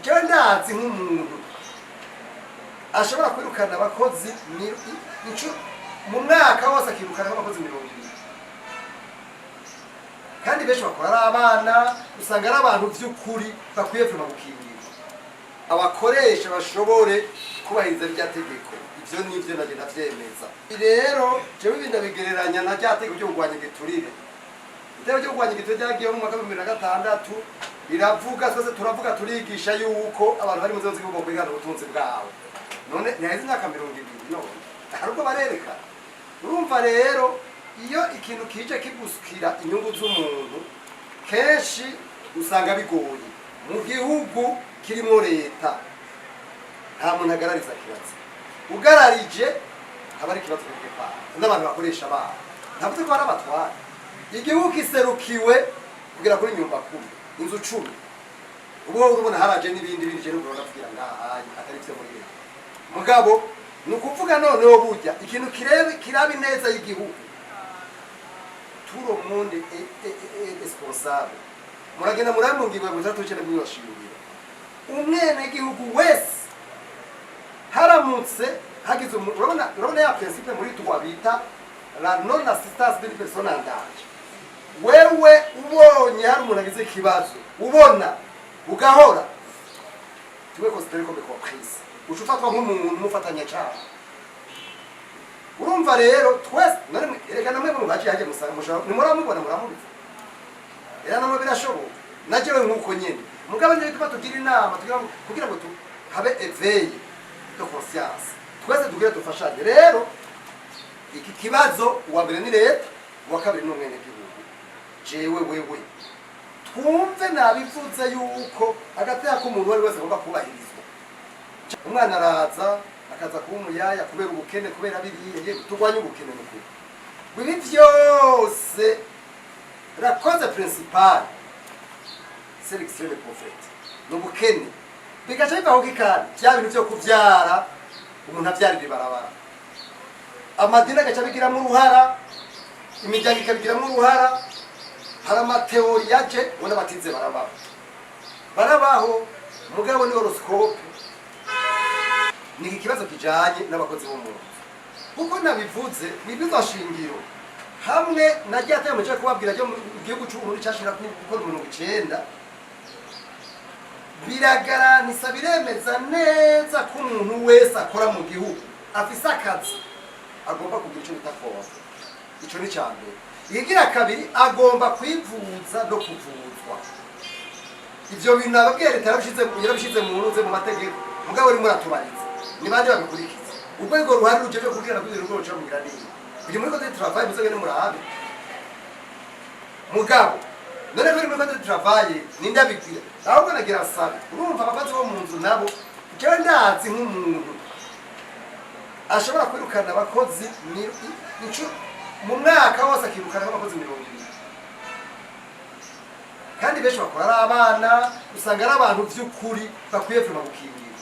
Jewe ndazi nk'umuntu ashobora kwirukana abakozi mu mwaka wose, akirukana nk'abakozi 20, kandi benshi bakora ari abana. Usanga ari abantu by'ukuri bakwiye vraiment gukingirwa, abakoresha bashobore kubahiriza rya tegeko. Ivyo nivyo nagenda ndavyemeza. Rero jewe ibi ndabigereranya na rya tegeko ryo kurwanya igiturire. Itegeko ryo kurwanya igiturire ryagiyeho mu mwaka wa 2006, riravuga, twese turavuga, turigisha yuko abantu bari mu nzego z'igihugu kwigana ubutunzi bwabo. None ntihaheze imyaka 20, none hari ubwo barerekana. Urumva rero, iyo ikintu kije kigusukira inyungu z'umuntu, kenshi usanga bigoye. Mu gihugu kirimo leta, nta muntu agarariza kibazo. Ugararije haba ari ikibazo quelque part n'abantu bakoresha abana. Ntavuze ko hari abatwara igihugu kiserukiwe kugera kuri nyumba kumi, inzu 10. Ubu wowe urabona haraje n'ibindi bindi. Je n'ubwo ndavugira ngaha atari vyo muri leta. Mugabo ni ukuvuga noneho burya ikintu kirebe kiraba ineza y'igihugu, tout le monde est responsable. Muragenda murabe mu ngingo ya 69 bw'ibashingiro, umwenegihugu wese haramutse hagize urabona ya principe muri droit bita la non assistance d'une personne en danger. Wewe ubonye hari umuntu agize ikibazo, ubona ugahora, tu es considéré comme complice, uca ufatwa nk'umuntu umufatanya. Urumva rero twese none erega namwe mu baje haje musanga mushobora nimuramubona, muramubiza. Era namwe birashoboka, najewe nkuko nyene. Mugabo nje bituma tugira inama kugira ngo habe éveil de conscience, twese tugire dufashanye. Rero iki kibazo, uwa mbere ni leta, uwa kabiri ni umwenegihugu, jewe, wewe. Twumve nabivuze yuko agateka k'umuntu uwo ari wese agomba kubahirizwa. Umwana araza akaza kuba umuyaya kubera ubukene, kubera biriya. Yewe, turwanye ubukene nukuri. Ibi vyose, la cause principale, c'est l'extrême pauvreté, ni ubukene. Bigaca biva kuko kandi vya bintu vyo kuvyara, umuntu avyarira ibarabara, amadini agaca abigiramo uruhara, imiryango ikabigiramo uruhara. Hari ama théories yaje ubona batize barabaho, barabaho, mugabo ni horoscope. Ni iki kibazo kijanye n'abakozi bo mu nzu, kuko nabivuze mw'ibwirizwa shingiro hamwe na rya tegeko nje kubabwira ryo mu gihugu c'Uburundi cashira gukora 90, biragaranisa, biremeza neza ko umuntu wese akora mu gihugu afise akazi agomba kugira ico bita konti. Ico ni ca mbere. Ikigira kabiri, agomba kwivuza no kuvuzwa. Ivyo bintu nababwiye, leta yarabishize mu ntuze, mu mategeko, mugabo urimo uratubariza ni bande babikurikiza? Urwego ruhari rujejwe kugira ngo urwo ruca mugira nini kugira muri code de travail, muzogende murabe. Mugabo none ko muri code de travail, ninde abibwira? Ahubwo nagira sabe, urumva abakozi bo mu nzu nabo, jewe ndazi nk'umuntu ashobora kwirukana abakozi mu mwaka wose akirukana nk'abakozi 20, kandi benshi bakora ari abana. Usanga ari abantu by'ukuri bakwiye vraiment gukingirwa.